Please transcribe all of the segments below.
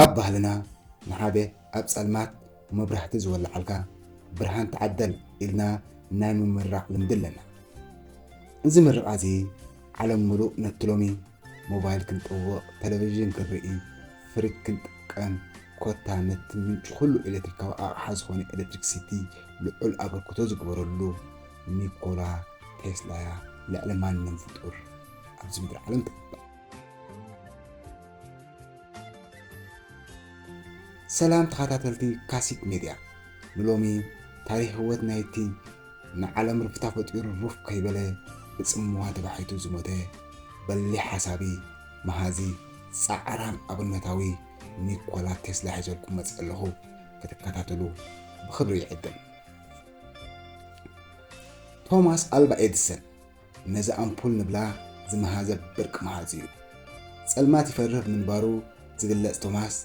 ኣብ ባህልና ንሓደ ኣብ ጸልማት መብራህቲ ዝወልዓልካ ብርሃን ተዓደል ኢልና ናይ ምምራቕ ልምዲ ኣለና። እዚ ምርቓ እዚ ዓለም ምሉእ ነቲ ሎሚ ሞባይል ክንጥውቕ፣ ቴሌቪዥን ክንርኢ፣ ፍሪጅ ክንጥቀም፣ ኮታ ነቲ ምንጪ ኩሉ ኤሌክትሪካዊ ኣቕሓ ዝኾነ ኤሌክትሪክሲቲ ልዑል ኣበርክቶ ዝገበረሉ ኒኮላ ቴስላ እያ ልዕሊ ማንም ፍጡር ኣብዚ ምድሪ ዓለም ትቕበል። ሰላም ተኸታተልቲ ካሲት ሜድያ፣ ንሎሚ ታሪኽ ህይወት ናይቲ ንዓለም ርፍታ ፈጢሩ ሩፍ ከይበለ ብጽምዋ ተባሒቱ ዝሞተ በሊሕ ሓሳቢ፣ መሃዚ፣ ጻዕራም ኣብነታዊ ኒኮላ ቴስላ ሒዘልኩም መጺአ ኣለኹ። ክትከታተሉ ብኽብሪ ይዕድም። ቶማስ ኣልባ ኤዲሰን ነዚ ኣምፑል ንብላ ዝመሃዘ ብርቂ መሃዚ እዩ። ጸልማት ይፈርህ ብምንባሩ ዝግለጽ ቶማስ፣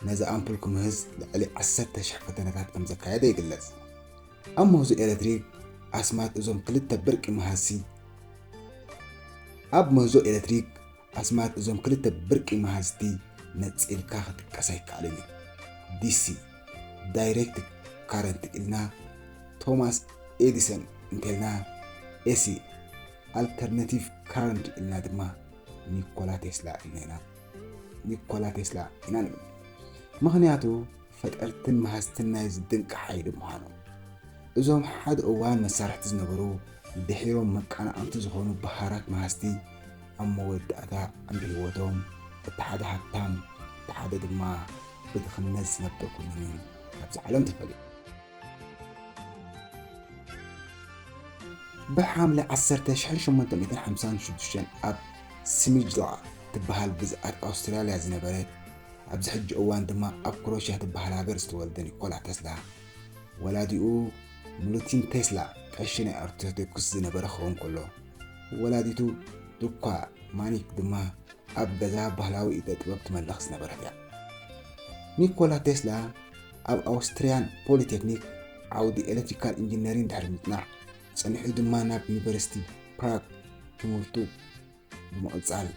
ነዚ ኣምፑል ክምህዝ ልዕሊ ዓሰርተ ሽሕ ፈተነታት ከም ዘካየደ ይግለጽ። ኣብ ምህዞ ኤሌክትሪክ ኣስማት እዞም ክልተ ብርቂ መሃዝቲ፣ ኣብ ምህዞ ኤሌክትሪክ ኣስማት እዞም ክልተ ብርቂ መሃዝቲ ነጺልካ ክጥቀስ ኣይከኣልን እዩ። ዲሲ፣ ዳይሬክት ካረንት ኢልና ቶማስ ኤዲሰን እንተልና፣ ኤሲ፣ ኣልተርናቲቭ ካረንት ኢልና ድማ ኒኮላ ቴስላ ኢልና ኢና፣ ኒኮላ ቴስላ ኢና ንብል። ምኽንያቱ ፈጠርትን መሃዝትን ናይዚ ድንቂ ሓይሊ ምዃኖም። እዞም ሓደ እዋን መሳርሕቲ ዝነበሩ፣ ድሒሮም መቃናቐንቲ ዝኾኑ በሃራት መሃዝቲ፣ ኣብ መወዳእታ ዕምሪ ህይወቶም፣ እቲ ሓደ ሃብታም፣ እቲ ሓደ ድማ ብድኽነት ዝነብር ኮይኖም እዮም ካብዚ ዓለም ተፈልዮም። ብሓምለ ዓሰርተ ሽሕን ሸሞንተ ሚእትን ሓምሳን ሽዱሽተን ኣብ ስሚጅላ ትበሃል ግዝኣት ኣውስትራልያ ዝነበረት፣ ኣብዚ ሕጂ እዋን ድማ ኣብ ክሮሽያ ትበሃል ሃገር ዝተወልደ ኒኮላ ተስላ፣ ወላዲኡ ምሉቲን ቴስላ ቀሺ ናይ ኦርቶዶክስ ዝነበረ ክኸውን ከሎ፣ ወላዲቱ ዱኳ ማኒክ ድማ ኣብ ገዛ ባህላዊ ኢደ ጥበብ ትመልኽ ዝነበረት እያ። ኒኮላ ቴስላ ኣብ ኣውስትርያን ፖሊቴክኒክ ዓውዲ ኤሌክትሪካል ኢንጂነሪንግ ድሕሪ ምጽናዕ፣ ጸኒሑ ድማ ናብ ዩኒቨርሲቲ ፕራግ ትምህርቱ ብምቕጻል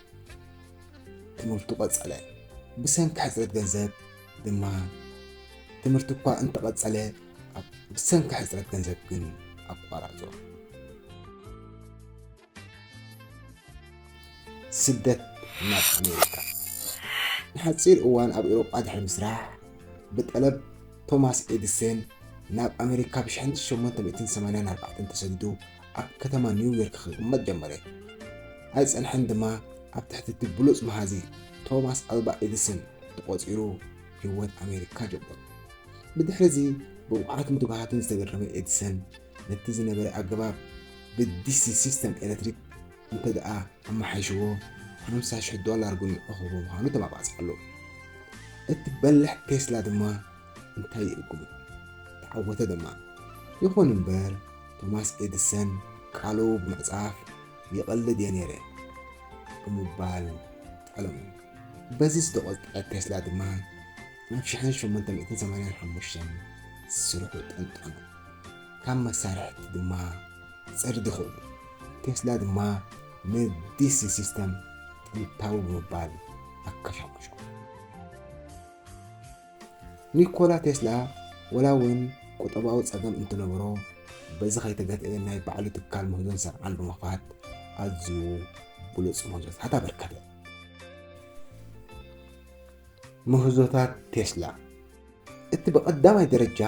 ትምህርቱ ቀጸለ። ብሰንኪ ሕጽረት ገንዘብ ድማ ትምህርቱ እኳ እንተቐጸለ፣ ኣብ-፣ ብሰንኪ ሕጽረት ገንዘብ ግን ኣቋረጾ። ስደት ናብ ኣሜሪካ። ንሓጺር እዋን ኣብ ኤውሮጳ ድሕሪ ምስራሕ፣ ብጠለብ ቶማስ ኤዲሰን ናብ ኣሜሪካ ብሽሕን ሸሞንተ ሚእትን ሰማንያን ኣርባዕተን ተሰዲዱ ኣብ ከተማ ኒው ዮርክ ክቕመጥ ጀመረ። ኣይጸንሐን ድማ ኣብ ትሕቲ እቲ ብሉጽ መሃዚ ቶማስ ኣልባ ኤዲሰን ተቖጺሩ ህይወት ኣሜሪካ ጀመሩ። ብድሕሪ እዚ ብብቕዓቱን ትግሃቱን ዝተገረመ ኤዲሰን ነቲ ዝነበረ ኣገባብ ብዲሲ ሲስተም ኤሌክትሪክ እንተ ደኣ ኣመሓይሽዎ ሓምሳ ሽሕ ዶላር ጉንዑ ክህቦ ምዃኑ ተማባጽዓሉ። እቲ በላሕ ቴስላ ድማ እንታይ ይእግሙ? ተዓወተ ድማ። ይኹን እምበር ቶማስ ኤዲሰን ቃሉ ብምዕጻፍ ይቐልድ እየ ነይረ ብምባል ጠለሙ። በዚ ዝተቖጥዐ ቴስላ ድማ ናብ ሽሕን ሸሞንተ ሚእትን ሰማንያን ሓሙሽተን ስርሑ ጠንጠኑ። ካብ መሳርሕቲ ድማ ጸርዲ ኮይኑ። ቴስላ ድማ ንዲሲ ሲስተም ጥንታዊ ብምባል ኣከሻምሾ። ኒኮላ ቴስላ ወላ እውን ቁጠባዊ ጸገም እንትነበሮ፣ በዚ ከይተገትአ ናይ ባዕሉ ትካል ምህዞን ስርዓን ብምኽፋት ኣዝዩ ብሉጽ ምህዞታት ኣበርከተ። ምህዞታት ቴስላ። እቲ ብቐዳማይ ደረጃ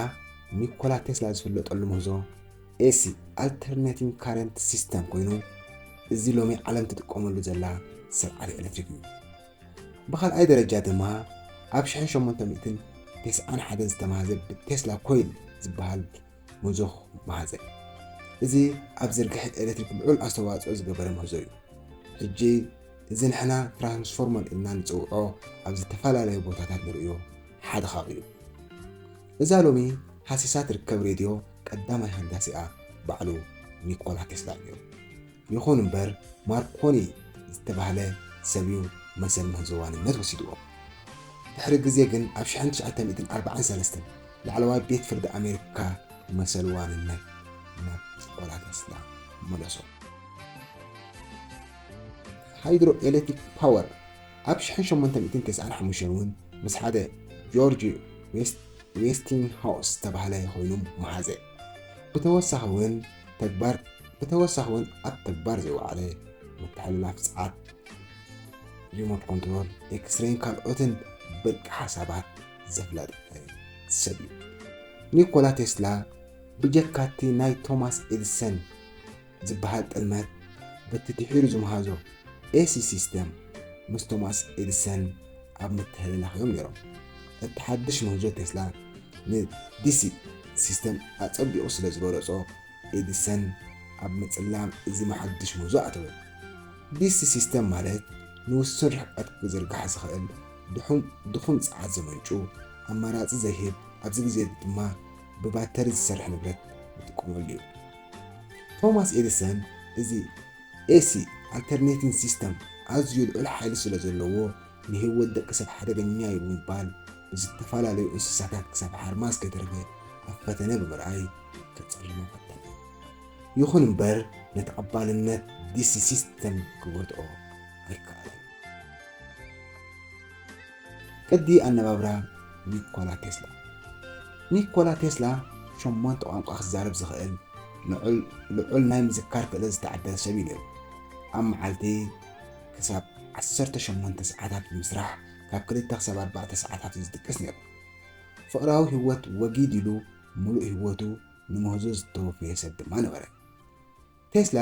ኒኮላ ቴስላ ዝፍለጠሉ ምህዞ ኤሲ፣ ኣልተርኔቲንግ ካረንት ሲስተም፣ ኮይኑ፣ እዚ ሎሚ ዓለም ትጥቀመሉ ዘላ ስርዓት ኤሌክትሪክ እዩ። ብኻልኣይ ደረጃ ድማ ኣብ ሽሕን ሸሞንተ ሚእትን ተስዓን ሓደን ዝተማህዘ ብቴስላ ኮይል ዝበሃል ምህዞ መሃዘ። እዚ ኣብ ዝርግሐ ኤሌክትሪክ ልዑል ኣስተዋጽኦ ዝገበረ ምህዞ እዩ። ሕጂ እዚ ንሕና ትራንስፎርመር ኢልና ንጽውዖ ኣብ ዝተፈላለዩ ቦታታት ንርእዮ ሓደ ካብኡ እዩ። እዛ ሎሚ ሃሲሳ ትርከብ ሬድዮ ቀዳማይ ሃንዳሲኣ ባዕሉ ኒኮላ ቴስላ እዩ። ይኹን እምበር ማርኮኒ ዝተባህለ ሰብ እዩ መሰል ምህዞ ዋንነት ወሲድዎ። ድሕሪ ግዜ ግን ኣብ ሽሕን ትሽዓተ ሚእትን ኣርባዓን ሰለስተን ላዕለዋይ ቤት ፍርዲ ኣሜሪካ መሰል ዋንነት ናብ ኒኮላ ቴስላ መለሶ። ሃይድሮ ኤሌክትሪክ ፓወር ኣብ ሽሕን ሸሞንተ ሚእትን ተስዓን ሓሙሽተን እውን ምስ ሓደ ጆርጅ ዌስቲንግሃውስ ዝተባህለ ኮይኑ መሓዘ። ብተወሳኺ እውን ተግባር ብተወሳኺ እውን ኣብ ተግባር ዘይወዓለ ምትሕልላፍ ጸዓት፣ ሪሞት ኮንትሮል፣ ኤክስሬይን ካልኦትን ብርቂ ሓሳባት ዘፍለጠ ሰብ እዩ። ኒኮላ ቴስላ ብጀካቲ ናይ ቶማስ ኤዲሰን ዝበሃል ጥልመት በቲ ድሒሩ ዝመሃዞ ኤሲ ሲስተም ምስ ቶማስ ኤዲሰን ኣብ ምትሕልላኽ እዮም ነይሮም። እቲ ሓድሽ ምህዞ ቴስላ ንዲሲ ሲስተም ኣጸቢቑ ስለ ዝበለጾ ኤዲሰን ኣብ ምጽላም እዚ ሓድሽ ምህዞ ኣተወ። ዲሲ ሲስተም ማለት ንውሱን ርሕቀት ክዝርጋሕ ዝኽእል ድኹም ጸዓት ዘመንጩ ኣማራጺ ዘይህብ ኣብዚ ግዜ ድማ ብባተሪ ዝሰርሕ ንብረት ይጥቀመሉ እዩ። ቶማስ ኤዲሰን እዚ ኤሲ ኣልተርኔቲንግ ሲስተም ኣዝዩ ልዑል ሓይሊ ስለ ዘለዎ ንህይወት ደቂ ሰብ ሓደገኛ እዩ ብምባል ብዝተፈላለዩ እንስሳታት ክሳብ ሓርማዝ ከይተረፈ ኣብ ፈተነ ብምርኣይ ከጸልሞ ፈተነ። ይኹን እምበር ንተቐባልነት ዲሲ ሲስተም ክወድኦ ኣይከኣለን። ቅዲ ኣነባብራ ኒኮላ ቴስላ። ኒኮላ ቴስላ ሸሞንተ ቋንቋ ክዛረብ ዝኽእል ልዑል ናይ ምዝካር ክእለት ዝተዓደለ ሰብ እዩ ነይሩ። ኣብ መዓልቲ ክሳብ ዓሰርተ ሸሞንተ ሰዓታት ብምስራሕ ካብ ክልተ ክሳብ ኣርባዕተ ሰዓታት እዩ ዝድቅስ ነይሩ። ፍቕራዊ ህይወት ወጊድ ኢሉ ምሉእ ህይወቱ ንምህዞ ዝተወፈየ ሰብ ድማ ነበረ። ቴስላ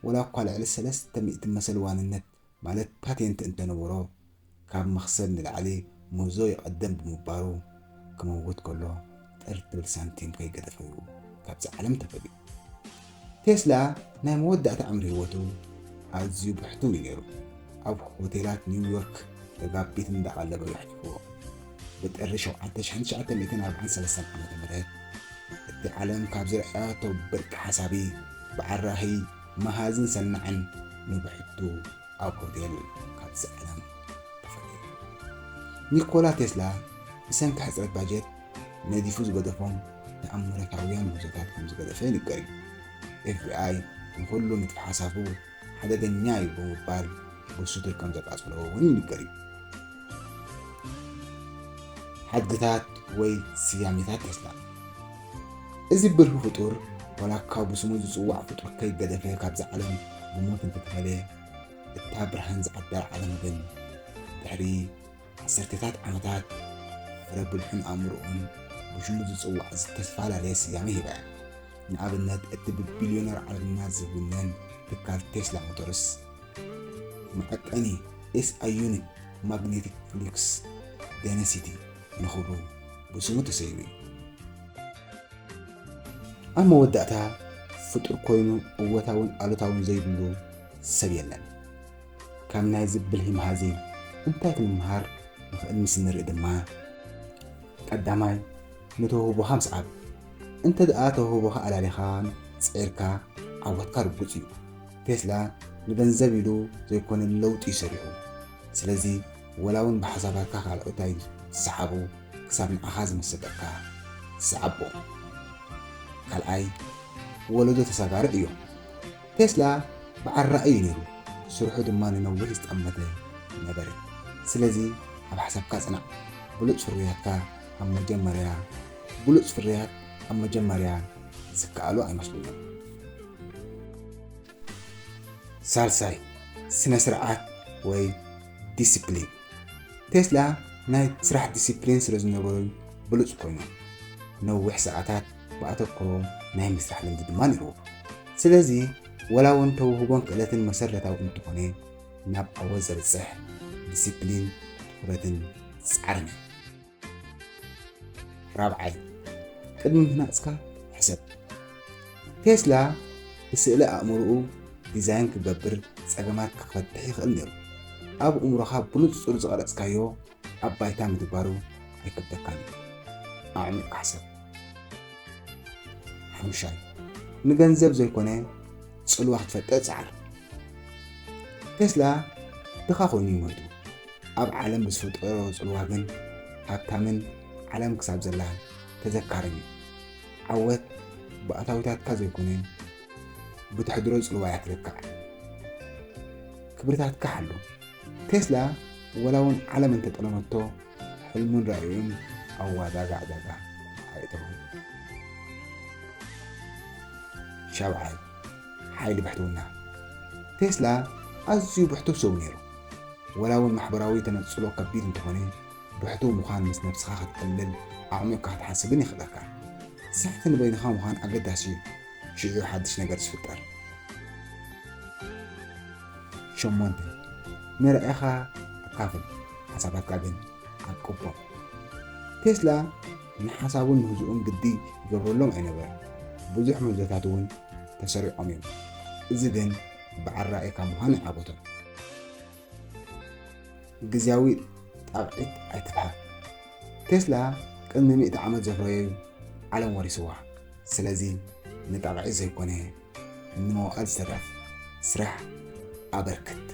ወላ እኳ ልዕሊ ሰለስተ ሚእቲ መሰል ዋንነት ማለት ፓቴንት እንተነበሮ ካብ መኽሰብ ንላዕሊ ምህዞ ይቐደም ብምባሩ ክመውት ከሎ ጥር ትብል ሳንቲም ከይገደፈ እዩ ካብዚ ዓለም ተፈልዩ። ቴስላ ናይ መወዳእታ ዕምሪ ህይወቱ ኣዝዩ ብሕቱም እዩ ነይሩ። ኣብ ሆቴላት ኒውዮርክ ተጋቢት እንዳቐለበ የሕሊፍዎ። ብጥሪ ሸውዓተ ሽሕን ትሽዓተ ሚእትን ኣርባዓን ሰለስተን ዓመተ ምህረት እቲ ዓለም ካብ ዝረኣያቶ ብርቂ ሓሳቢ፣ በዓራሂ፣ መሃዝን ሰናዕን ንብሕቱ ኣብ ሆቴል ካብዚ ዓለም ተፈልዩ። ኒኮላ ቴስላ ብሰንኪ ሕጽረት ባጀት ነዲፉ ዝገደፎም ተኣምራታውያን ምህዞታት ከም ዝገደፈ ይንገር እዩ። ኤፍቢኣይ ንኹሉ ንጥፈ ሓሳቡ ሓደገኛ እዩ ብምባል ብሱቱር ከም ዘቃጸሎ እውን ይንገር እዩ። ሓድግታት ወይ ስያሜታት ቴስላ። እዚ ብልህ ፍጡር ዋላ እኳ ብስሙ ዝጽዋዕ ፍጡር ከይገደፈ ካብዚ ዓለም ብሞት እንተተፈልየ፣ እታ ብርሃን ዝዓደላ ዓለም ግን ድሕሪ ዓሰርተታት ዓመታት ፍረ ብልሑን ኣእምሮኡን ብሽሙ ዝጽዋዕ ዝተፈላለየ ስያመ ሂባ እያ። ንኣብነት እቲ ብቢልዮነር ዓለምና ዝውነን ትካል ቴስላ ሞተርስ መዐቀኒ ኤስኣይ ዩኒት ማግኔቲክ ፍሉክስ ደንሲቲ ንኽብሩ ብስሙ ተሰይሙ እዩ። ኣብ መወዳእታ ፍጡር ኮይኑ እወታውን ኣሉታውን ዘይብሉ ሰብ የለን። ካብ ናይዚ ብልሂ መሃዚ እንታይ ክንምሃር ንኽእል ምስ ንርኢ ድማ፣ ቀዳማይ ንተውህቦኻ ምስዓብ። እንተ ደኣ ተውህቦኻ ኣላሊኻን ጽዒርካ ዓወትካ ርጉጽ እዩ። ቴስላ ንገንዘብ ኢሉ ዘይኮነ ንለውጢ እዩ ሰሪሑ። ስለዚ ወላ እውን ብሓሳባትካ ካልኦት ኣይትስሓቡ፣ ክሳብ ንዓኻ ዝመሰጠካ ስዓቦ። ካልኣይ ወለዶ ተሳጋሪ ዕዮ። ቴስላ በዓል ራኢ እዩ ነይሩ፣ ስርሑ ድማ ንነዊሕ ዝጠመተ ነበረ። ስለዚ ኣብ ሓሳብካ ጽናዕ። ብሉጽ ፍርያትካ ኣብ መጀመርያ ብሉጽ ፍርያት ኣብ መጀመርያ ዝከኣሉ ኣይመስሉን እዮም። ሳልሳይ ስነ ስርዓት ወይ ዲስፕሊን። ቴስላ ናይ ስራሕ ዲስፕሊን ስለ ዝነበሩ ብሉጽ ኮይኑ ነዊሕ ሰዓታት ብኣተክሮ ናይ ምስራሕ ልምዲ ድማ ነይርዎ። ስለዚ ወላ እውን ተውህቦን ክእለትን መሰረታዊ እንተኾነ ናብ ዓወት ዘብጽሕ ዲስፕሊን ትኹረትን ጻዕርን እዩ። ራብዓይ ቅድሚ ምህናጽካ ሕሰብ። ቴስላ ብስእለ ኣእምሮኡ ዲዛይን ክገብር ጸገማት ክፈትሕ ይኽእል ነይሩ። ኣብ እምሮኻ ብንጹር ዝቐረጽካዮ ኣብ ባይታ ምግባሩ ኣይከብደካን እዩ። ኣዕሚቕ ካሕሰብ። ሓሙሻይ ንገንዘብ ዘይኮነ ጽልዋ ክትፈጥር ጻዕር። ቴስላ ድኻ ኮይኑ ይሞይቱ። ኣብ ዓለም ብዝፈጠሮ ጽልዋ ግን ሃብታምን ዓለም ክሳብ ዘላ ተዘካርን እዩ። ዓወት ብኣታዊታትካ ዘይኮነ ብተሕድሮ ጽልዋ እያ ትልካዕ። ክብርታትካ ሓሉ። ቴስላ ወላ እውን ዓለም እንተጠለመቶ ሕልሙን ራእዩን ኣብ ዋዛ ጋዕዛጋ ኣእተወ። ሻብዓይ፣ ሓይሊ ብሕትውና። ቴስላ ኣዝዩ ብሕቱው ሰብ ነይሩ። ወላ እውን ማሕበራዊ ተነጽሎ ከቢድ እንተኾነ፣ ብሕቱው ምዃን ምስ ነብስኻ ክትዕልል፣ ኣዕሚቕካ ክትሓስብን የኽእለካ። ሳሕቲ ንበይንኻ ምዃን ኣገዳሲ እዩ፣ ሽዑ ሓድሽ ነገር ዝፍጠር። ሸሞንተ፣ ንራእይኻ ኣካፍል፣ ሓሳባትካ ግን ዓቅቦም። ቴስላ ንሓሳቡን ምህዞኡን ግዲ ይገብረሎም ኣይነበረን። ብዙሕ ምህዞታት እውን ተሰሪዖም እዮም። እዚ ግን በዓል ራእይካ ምዃን ኣይዓገቶን። ግዝያዊ ጣቕዒት ኣይትፍሃር። ቴስላ ቅድሚ ሚእቲ ዓመት ዘፍረዮ እዩ ዓለም ወሪስዋ። ስለዚ ንጣቕዒት ዘይኮነ ንመዋእል ዝተረፍ ስራሕ ኣበርክት።